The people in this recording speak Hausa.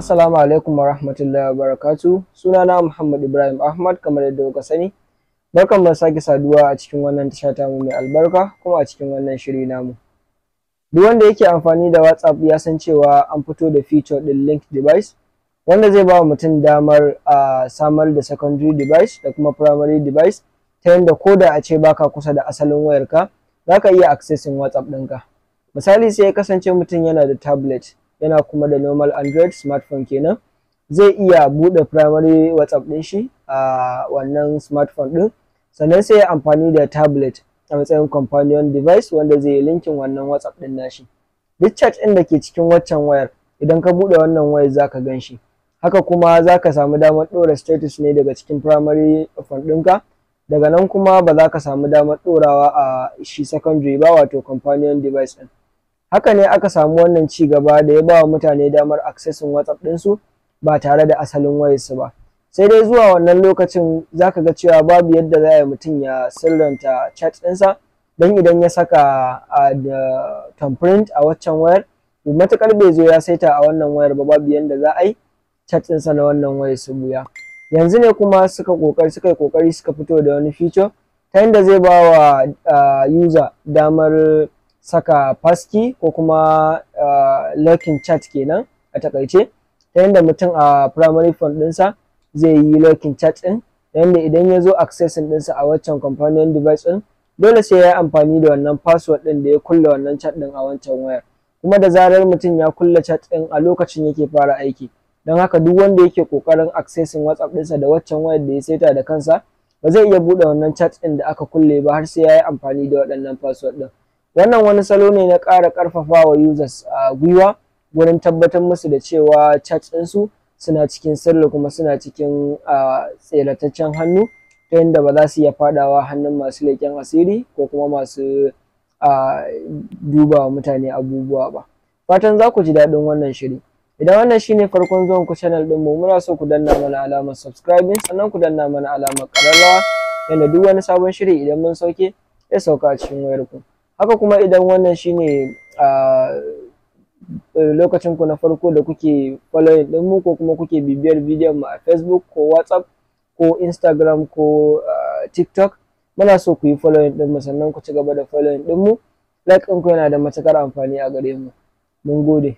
Assalamu alaikum wa rahmatullahi wa barakatu. Sunana Muhammad Ibrahim Ahmad, kamar yadda kuka sani. Barkan mu sake saduwa a cikin wannan tasha tamu mai albarka, kuma a cikin wannan shiri namu. Duk wanda yake amfani da WhatsApp ya san cewa an fito da feature ɗin link device, wanda zai ba wa mutum damar a samar da secondary device da kuma primary device, ta yadda ko da a ce baka kusa da asalin wayarka, za ka iya accessing WhatsApp ɗinka. Misali, sai ya kasance mutum yana da tablet, yana kuma da normal Android smartphone kenan, zai iya buɗe primary WhatsApp ɗin shi a wannan smartphone ɗin, sannan sai ya amfani da tablet a matsayin companion device wanda zai yi linking wannan WhatsApp ɗin nashi. Duk chat ɗin da ke cikin waccan wayar, idan ka buɗe wannan wayar za ka gan shi. Haka kuma za ka samu damar ɗora status ne daga cikin primary phone ɗinka, daga nan kuma ba za ka samu damar ɗorawa a shi secondary ba, wato companion device ɗin. Haka ne aka samu wannan ci gaba da ya ba wa mutane damar accessing WhatsApp ɗinsu ba tare da asalin wayarsu ba. Sai dai zuwa wannan lokacin za ka ga cewa babu yadda za a yi mutum ya sirranta chat ɗinsa, don idan ya saka a da thumbprint a waccan wayar, matuƙar bai zo ya saita a wannan wayar ba, babu yadda za a yi chat ɗinsa na wannan wayar su buya. Yanzu ne kuma suka yi ƙoƙari suka fito da wani feature ta yadda zai ba wa user damar saka passkey ko kuma locking chat kenan a takaice, ta yadda mutum a primary phone ɗinsa zai yi locking chat ɗin, ta yadda idan ya zo accessing ɗinsa a waccan companion device ɗin, dole sai ya yi amfani da wannan password ɗin da ya kulle wannan chat ɗin a wancan wayar. Kuma da zarar mutum ya kulle chat ɗin, a lokacin yake fara aiki. Don haka duk wanda yake ƙoƙarin accessing WhatsApp ɗinsa da waccan wayar da ya saita da kansa, ba zai iya buɗe wannan chat ɗin da aka kulle ba har sai ya yi amfani da waɗannan password ɗin. Wannan wani salo ne na ƙara ƙarfafa wa users a gwiwa wurin tabbatar musu da cewa chat ɗinsu suna cikin sirri kuma suna cikin tserataccen hannu, ta yadda ba za su iya faɗawa hannun masu leƙen asiri ko kuma masu duba wa mutane abubuwa ba. Fatan za ku ji daɗin wannan shiri. Idan wannan shine farkon zuwan ku channel ɗinmu, muna so ku danna mana alamar subscribing, sannan ku danna mana alamar ƙararrawa, yadda duk wani sabon shiri idan mun sauke zai sauka a cikin wayarku. Haka kuma idan wannan shine lokacin ku na farko da kuke following ɗinmu ko kuma kuke bibiyar bidiyon mu a Facebook ko WhatsApp ko Instagram ko TikTok, muna so ku yi following ɗinmu, sannan ku ci gaba da following ɗinmu. Like ɗinku yana da matuƙar amfani a gare mu. Mun gode.